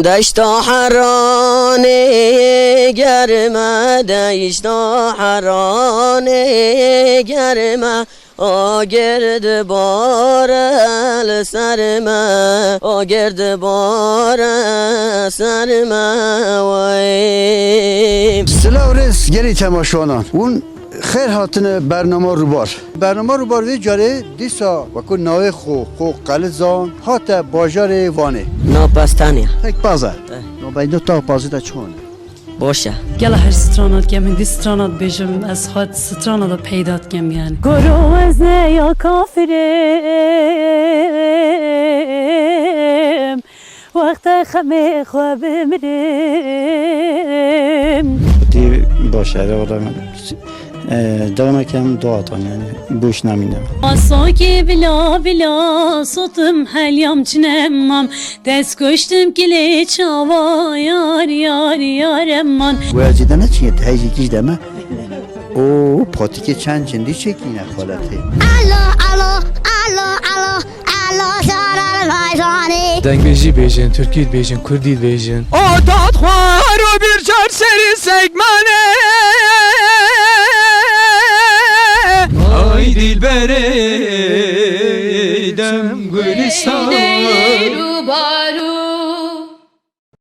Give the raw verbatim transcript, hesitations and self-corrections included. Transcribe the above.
Deşta Heranê germe, deşta Heranê germe, agir dibare li ser me, agir dibare ser me wey. Silav rêz gelî temaşevanan. Hûn xêr hatine bernama Rûbar. Bernama Rûbar vê carê dîsa wekû navê xwe, xwe qelizan hate bajarê Vanê. Nav Pestaniya. Tek paze. Eh. Navbeyno ta pazî de çon. Boş e. Gela her strana dikem, hindî strana dibêjim, ez xwe strana de peyda dikem yani. Goro ez ne ya kafirim, wexte xemê xwe bimirim. Dî baş e, wala, e, devam ekem dua tan yani, boş namîne. Asakê bila bila sotim, helyam çinemam, dest koştim kilê çava, yar yar yar eman. Wê cî de ne çiye, te heyjî kîj deme. O patikê çend cindî çekîne xaletê. Alo, alo, alo, alo, alo, zarar vayzanî. Dengbêjî bêjin, Tirkî bêjin, Kurdî bêjin. Atat xwar û bir çar serî segmane. Ay dilberê dem gülistan.